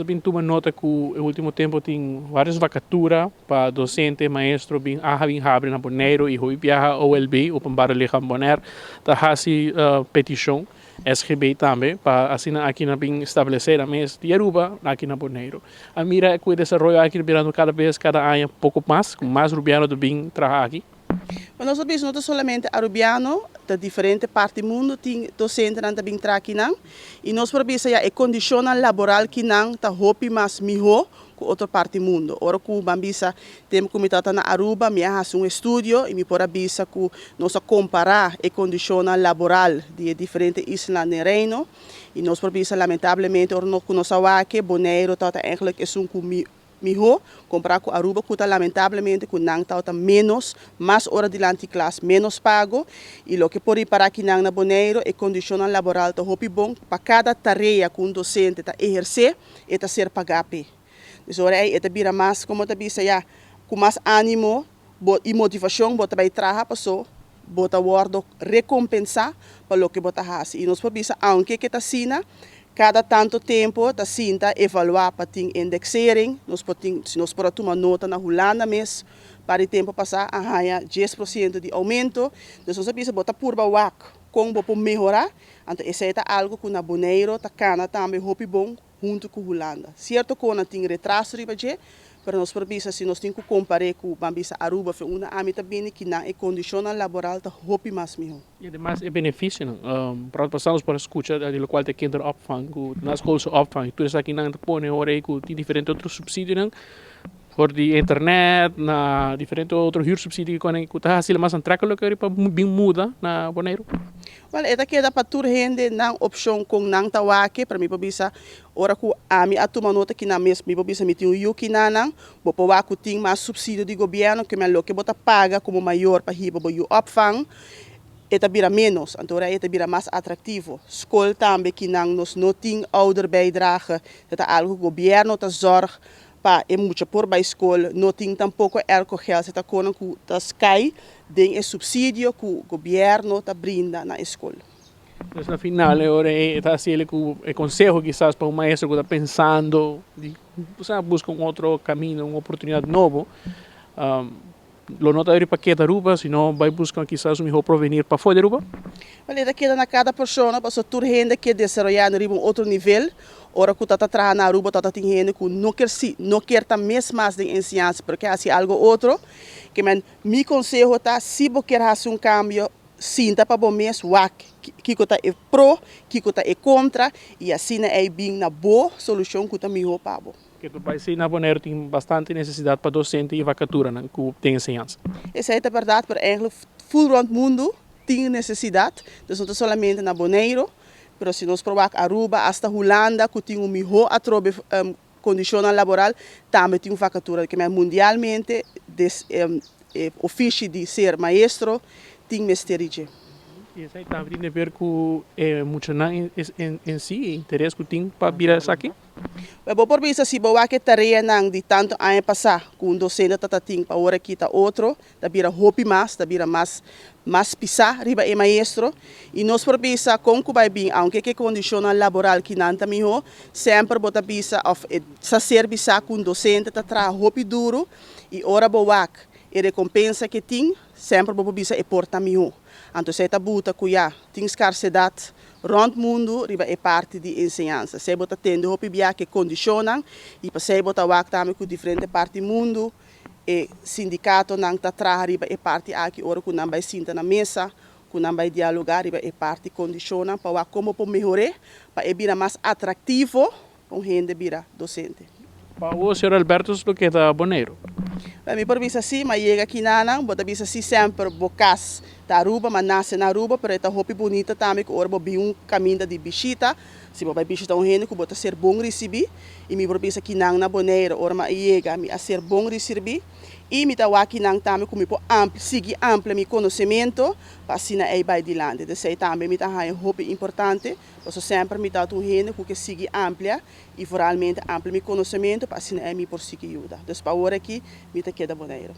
Bin tuma nota ku e último tempu tin vários vakatura pa dosente, maestro bin a bin habri na Boneiru i hopi biaha OLB, Openbare Lichaam Bonaire, ta hasi petishon, SGB tambe, pa asina aki nan bin establesé nan mes di Aruba aki na Boneiru. A mira ku e desaroyo aki ta birando kada bes, kada aña poko mas, ku mas rubiano ta bin traha aki. Pa nos a bisa no ta solamente Arubiano, ta diferente parti mundo tin docentenan ta bin traha kinan y nos por bisa ya e condicionnan laboral kinan ta hopi mas miho cu otro parti mundo. Ora cu ban bisa tempo cu mi tabata na Aruba mi a haci un estudio y mi por a bisa cu nos a compara e condicionnan laboral di e diferente islanan den Reino y nos por bisa lamentablemente ora cu nos a wak Boneiro tabata eigenlijk esun cu mi Mihó kompará ku Aruba ku ta lamentablemente ku nan tabata ménos, mas ora dilanti klas, ménos pago i loke por ripará kinan na Boneiru e kondishonnan laboral ta hopi bon pa kada tarea ku un dosente ta ehersé e ta ser pagá p'e. Dus ora ei e ta bira mas komo ta bisa ya ku mas ánimo bo i motivashon bo ta bai traha paso bo ta wòrdu rekompensá pa loke bo ta hasi i nos por bisa aunke ke ta asina Kada tanto tempo ta sinta evaluá pa tin indexering, nos por tin, si nos por a tuma nota na Hulanda mes par di tempo pasá a haña 10% di oumento, dus nos a bisa bo ta purba wak kon bo por mehorá, anto esei ta algu ku na Boneiru ta kana tambe hopi bon huntu ku Hulanda. Sierto kon nan tin retraso riba dje, Pero nos por bisa si nos tin ku kompar'é ku ban bisa Aruba fe unda ami ta bini kinan e kondishonnan laboral ta hopi mas mihó. I ademas e benefisionan. Por pasá nos por a skucha di lokual ta e kinderopvang ku naschoolse opvang i tur esakinan ta pone ora ei ku tin diferente otro supsidionan for di internet na diferente otro huursubsidie ku ta hasi mas antrekkelijk pa bin muda na Boneiru. Wel, e ta keda pa tur hende nan opshon kon nan ta wak, pero mi por bisa ora ku ami a tuma nota ki nan mes, mi por bisa mi tin un yu ki nan, bo por wak ku tin mas supsidio di gobièrnu ke men loke bo ta paga komo mayor pa hiba bo yu opvang, e ta bira ménos, anto ora e ta bira mas atraktivo. Skol tambe ki nan nos no tin ouderbijdrage, dat ta algu ku gobièrnu ta zòrg Pa e mucha por bai skol no tin tampoko elko geld se ta kono ku ta skai den e supsidio ku gobièrnu ta brinda na e skol. Pues na final e ora ei ta hasiel ku e konseho kisas pa un maestro ku ta pensando di buska un otro kaminda, un oportunidat nobo. Lo no ta riba keda Aruba, sino bai buska kisas un miho provenir pafó di Aruba? Wel, e ta keda na kada persona, pasobra tur hende ke desaroyá riba un otro nivel. Ora ku ta ta traha na Aruba ta ta tin hende ku no kier si, no kier ta mes mas den enseñansa, pero ke hasi algo otro. Ke men, mi konseho ta, si bo kier hasi un kambio, sinta pa bo mes wak kiko ta e pro, kiko ta e kontra, i asina ei bin na bo solushon ku ta miho pa bo. Ke tur bai si na Boneiru tin bastante nesesidat pa dosente i vakaturanan ku den enseñansa. Esei ta bèrdat, pero eigenlijk ful rònt mundu tin nesesidat, dus no ta solamente na Boneiru, pero si nos por wak Aruba, asta Hulanda ku tin un mihó atrobe kondishonnan laboral, tambe tin un vakatura. Ke men mundialmente des e ofishi di ser maestro tin mester di dje. I esei tambe tin deber ku e muchanan en si, e interes ku tin pa bira esaki? Bo por bisa si bo wak e tareanan di tantu aña pasá ku un dosente ta ta tin pa ora aki ta otro, ta bira hopi mas, ta bira mas mas pisá riba e maestro. I nos por bisa kon ku bai bin, aunke ku e kondishonnan laboral kinan ta mihó, semper bo ta bisa òf e sa ser bisá ku un dosente ta traha hopi duru i ora bo wak e rekompensa ke tin, semper bo por bisa e por ta mihó. Anto esei ta buta ku ya tin skarsedat rònt mundu riba e parti di enseñansa. Esei bo ta tende hopi bia ku e kondishonnan i pasei bo ta wak tambe ku diferente parti mundu e sindikatonan ta traha riba e parti aki ora ku nan bai sinta na mesa, ku nan bai dialogá riba e parti kondishonnan pa wak kon bo por mehor'é pa e bira mas atraktivo pa un hende bira dosente. Pa awor señor Albertus lo keda Boneiru. Well, mi por bisa si, m'a yega kinanan, bo ta bisa si semper bo kas ta Aruba, m'a nase na Aruba, pero e ta hopi bunita tambe ku ora bo bin un kaminda di bishita, si bo bai bishita un hende ku bo ta ser bon risibí, i mi por bisa kinan na Boneiru ora m'a yega mi a ser bon risirbi, i mi ta wak kinan tambe ku mi por amplia, sigui amplia mi konosementu pa asina ei bai dilanti. Desei tambe mi ta haña hopi importante. Pasobra semper mi tabata un hende ku ke sigui amplia i vooralmente amplia mi konosementu pa asina ei mi por sigui yuda. Dus pa awor aki mi ta keda Boneiru.